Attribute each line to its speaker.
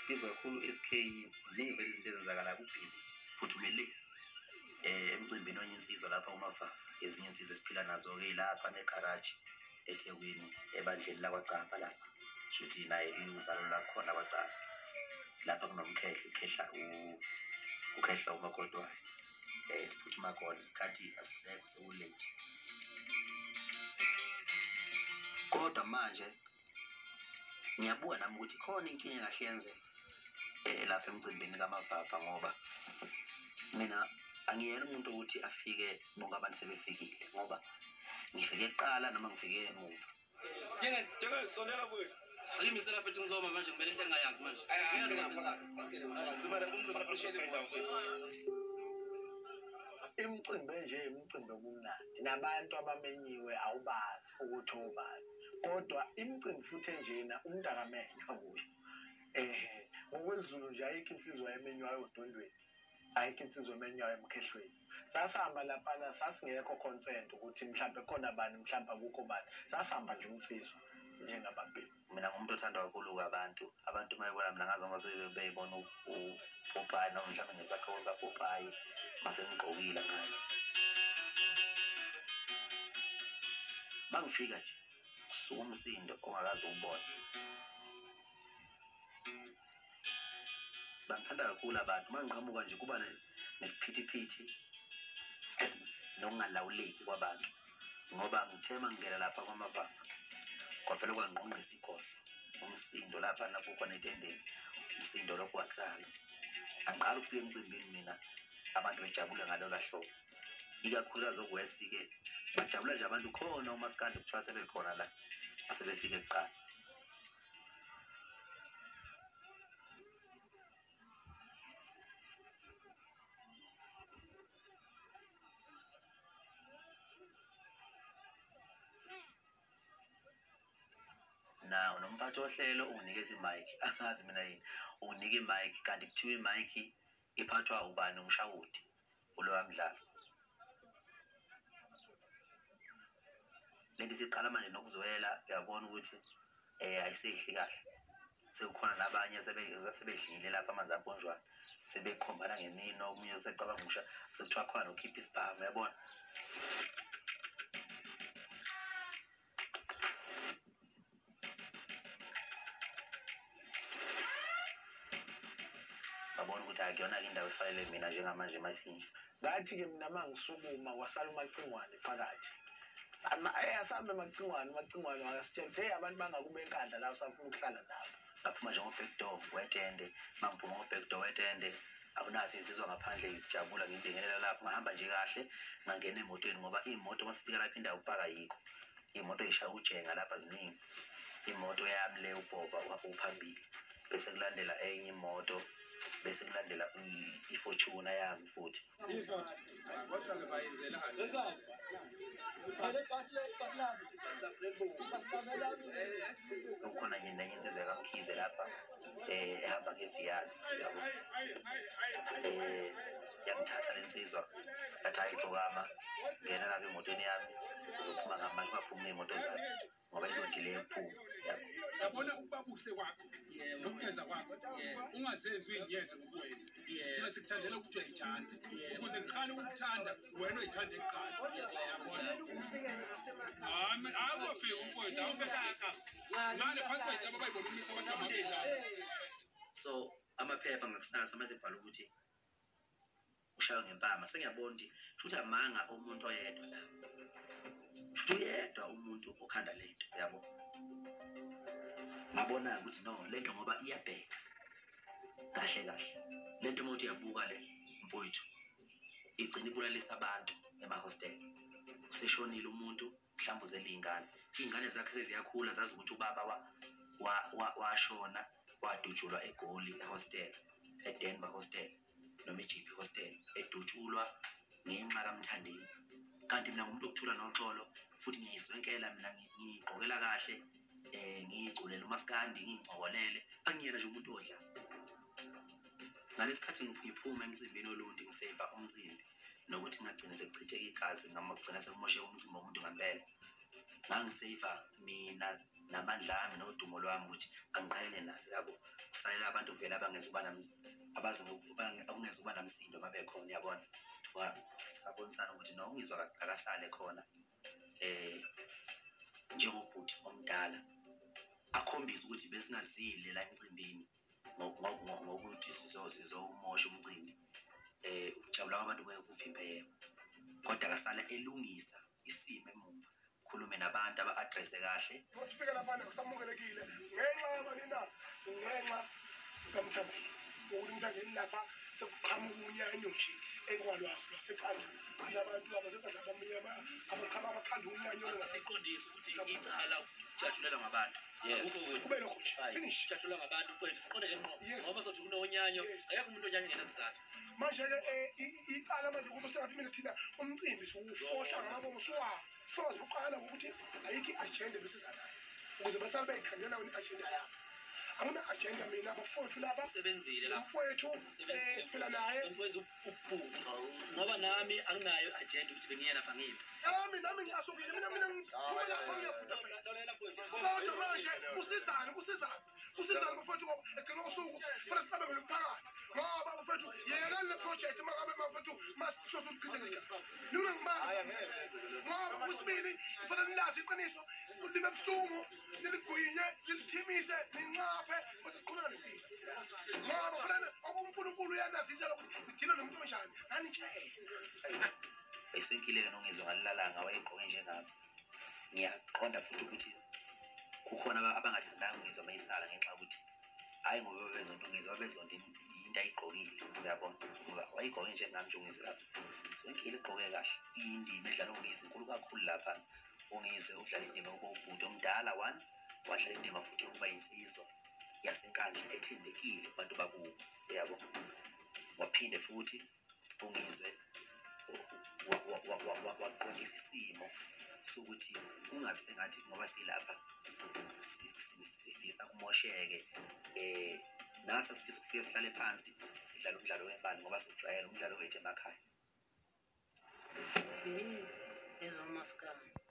Speaker 1: Busy kakhulu SK, ziningi vele izinto ezenzakalayo, kubhizi phuthumele emcimbini wenye insizwa lapha kuMavafa. Ezinye insizwa esiphila nazo-ke lapha negaraji eThekwini ebandleni lakwaCapa lapha. Shuthi naye uzalo lwakhona kwaCapa. Lapha kunomkhehle, ukhehla ukhehla umakoti wayo. Siphuthuma khona, isikhathi asisekho, sekulate. Kodwa manje ngiyabuka nami ukuthi khona inkinga engahle yenzeke lapha emcimbini kaMavafa, ngoba mina angiyena umuntu ukuthi afike bonke abantu sebefikile, ngoba ngifike kuqala noma ngifike emuva.
Speaker 2: Njengesonela kuyo. Angimisela futhi ngizoma manje, ngimele into engayazi manje.
Speaker 3: Imicimbi nje imicimbi okumnandi nabantu abamenyiwe awubazi ukuthi obani, kodwa imicimbi futhi enjena umuntu akamenywa kuyo. NgokwesiZulu nje ayikho insizwa emenywayo odondweni, ayikho insizwa emenywayo emkhehlweni. Sasihamba laphana, sasingekho consent ukuthi mhlampe khona bani, mhlampe akukho bani. Sasihamba nje umsizwa njengababhemi.
Speaker 1: Mina ngumuntu othanda kakhulu abantu. Abantu uma bebona mina ngazi noma sebeyibona upopayi noma mhlawumbe ngesakhiwo sikapopayi mase ngigqokile ngazi. Bangifika nje kusuka umsindo ongakaze uwubone. Bangithanda kakhulu abantu. Uma ngiqhamuka nje kuba nesiphithiphithi nokungalawuleki kwabantu, ngoba ngithe uma ngingena lapha kwaMavafa kwavele kwangqongqisa ikhohlo, umsindo lapha nakukhona etendeni, umsindo lokhu wasala. Angiqali ukufika emcimbini mina abantu bejabule ngalolu hlobo, ikakhulukazi okuwesi-ke bajabula nje abantu. Khona umasikandi kuthiwa sebekhona la asebefike kuqala. Nawo nomphathi wohlelo unginikeza imayikhi, angazi mina yini, unginika imayikhi kanti kuthiwa imayikhi iphathwa ubani, umshawudi kulowa mdlalo. Lento isiqala manje nokuzwela, uyabona ukuthi ayisehli kahle. Sekukhona nabanye sebedlile lapha amanzi amponjwana, sebekhombana ngemino, omunye usecabanga ukusha, sekuthiwa khona nokhipha isibhamu, uyabona. Babona ukuthi akuyona-ke indawo efanele mina njengamanje masinje.
Speaker 3: Ngathi-ke mina uma ngisukuma kwasala uMacingwane phakathi. Asambe Macingwane, uMacingwane wakasitshela ukuthi hey, abantu bangakube enkandla la usafuna ukuhlala nabo.
Speaker 1: Ngaphuma nje ngo-backdoor wetende, uma ngiphuma ngo-backdoor wetende awunazo insizwa ngaphandle ngijabula ngibingelela lapho. Ngahamba nje kahle ngangena emotweni, ngoba iy'moto uma sifika lapha indawo ukupaka ayikho. Iy'moto y'shaya ujenga lapha ziningi. Imoto yami le ubhova uphambili, bese kulandela enye imoto, bese kulandela i-Fortuner yami futhi. Kukhona nje nenye insizwa yakaMkhize lapha ehamba ngeviyane, yabo. Yangithatha le nsizwa yathi hayi Gcokama, ngena lapha emotweni yami, uzophuma ngamanje ungaphumi ney'moto zakho ngoba izodileya ukuphuma, yabo.
Speaker 4: Yabona ukuba kuhle kwakho nokugeza kwakho, ungazenzi uyinyeze ngobuwena. Thina sikuthandela ukuthi uyayithanda, ukuze siqale ukukuthanda wena oyithande kuqala. Yabona? Hayi, uzofika umfowethu, awusekaka. Ngale phansi kwey'taba bayibona umisa abantu amabili.
Speaker 1: So amaphepha ngakusasa mase ebhala ukuthi ushaywe ngempama, sengiyabona ukuthi shuthi amanga umuntu oyedwa la, shuthi uyedwa umuntu okhanda lento, uyabo. Ngabona ukuthi no, lento ngoba iyabheka kahle kahle lento, uma uthi uyabuka le mfowethu igcina ibulalisa abantu emahostela. Useshonile umuntu, mhlawumbe uzele iy'ngane, iy'ngane zakhe seziyakhula zazi ukuthi ubaba washona wadutshulwa eGoli ehostela, eDenver hostel noma eJP hostel, edutshulwa ngenxa kaMthandeni. Kanti mina ngumuntu okuthula noxolo, futhi ngiyiswenkela mina, ngiyigqokela kahle, ngiyiculela umaskandi, ngiyincokolele, angiyena nje umuntu odla. Ngalesikhathi ngiphuma emcimbini oLundi ngiseva umcimbi, nokuthi ngagcina sekuchitheka igazi noma kugcina sekumosheka umcimbi womuntu ngempela. Ngangiseva mina Namandla ami nodumo lwami ukuthi angiqhayele nalo yabo. Kusalela abantu vele abangezukuba akungezukuba namsindo uma bekhona uyabona. Sabonisana ukuthi no uNgizwe akasale khona njengobhuti omdala akhombise ukuthi besingazile la emcimbini ngokuthi sizowumosha umcimbi. Ukujabula kwabantu ngeke kuvimbe yebo, kodwa akasala elungisa isimo emuva, khulume nabantu aba-addresse kahle.
Speaker 5: Masifika laphana kusamukelekile ngenxa yabani na? Ngenxa kaMthandeni. Ukuthi uMthandeni lapha sekuqhamuka unyanyo nje engingalwazi lwasekhanda. Kunabantu abasekhanda abamnyama abaqhama abakhanda unyanyo.
Speaker 2: Asiqondise ukuthi icala ukujatshulelwa ngabantu.
Speaker 5: Kube lokho nje. Finish.
Speaker 2: Ukujatshulelwa ngabantu mfowethu siqonde nje ngqo. Ngoba sothi kunonyanyo akekho umuntu onyanyo ngenesizathu.
Speaker 5: Manje-ke icala manje kuba sengathi mina thina umcimbi siwufohla ngamabomu siwazi. Siwazi uqala ngokuthi ayikho i-agenda ebesiza nayo. Ukuze basale beyikhandela yona i-agenda yabo. Angina-agenda mina abafowethu laba.
Speaker 2: Usebenzile lapho.
Speaker 5: Umfowethu siphila naye.
Speaker 2: Wenza ubhuti. Ngoba nami anginayo i-agenda ukuthi bengiye lapha ngimi.
Speaker 5: Nami ngicasukile mina ngiphuma lapho ngiyafutha phela. Kodwa manje kusizani bafowethu ngoba egcina usuku kufanele sicabange nomphakathi. Ngoba bafowethu yekani le project mangabe bafowethu masihlose ukuchitha igazi. Nina ngibani? Ngoba kusibili kufanele nilazi iqiniso libe buhlungu liligwinye lilithimise ninxaphe bese siqhubeka nempilo. Ngoba kufanele uNkulunkulu uyanazisa ukuthi nidila nomuntu onjani nanitshele.
Speaker 1: Wayesenkile-ke noNgizwe ngalilalanga wayegqoke njengami. Ngiyaqonda futhi ukuthi kukhona abangathandanga uNgizwe mayisala ngenxa yokuthi hhayi ngoba bebezonda uNgizwe, babezonda into ayigqokile uyabona, ngoba wayegqoke njengami nje uNgizwe lapha. Swenkile igqoke kahle, indima edlala uNgizwe inkulu kakhulu lapha. UNgizwe udlala indima yokuba ubhuti omdala one, wadlala indima futhi yokuba insizwa yaseNkandla ethembekile kubantu bakubo uyabo. Waphinde futhi uNgizwe waqondisa isimo sokuthi kungabi sengathi ngoba silapha sifisa kumosheke. Nathi asifisa ukufika sihlale phansi sidlale umdlalo wempani ngoba siwujwayele umdlalo wethu emakhaya.
Speaker 6: Ezomaskandi.